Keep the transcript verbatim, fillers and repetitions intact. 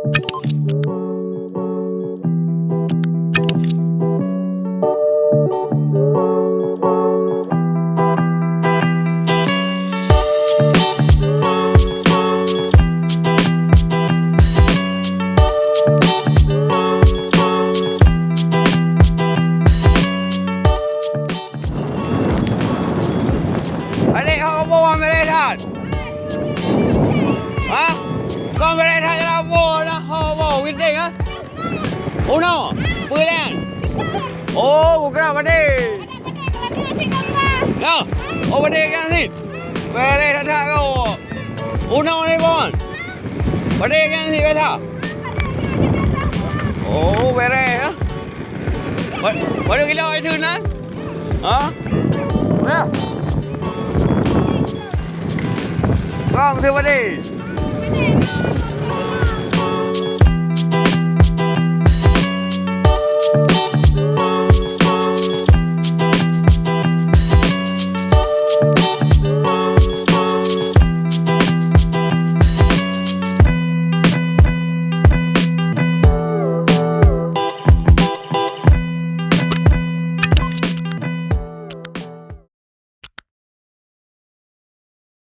Adik, hok boh bang, beureh that? Ha? Kon beureh that jalan boh lah, hok boh, ginting, ha? Unoe, peue lé? Oh, kugrab padé. Nah, oh, padé kan ni. Beureh that-that kah. Unoe ni, Bon. Padé kan ni biasa. Oh, beureh, ha? Ba-, baru kilo itu nan? Ha? Nah. Kong tu padé.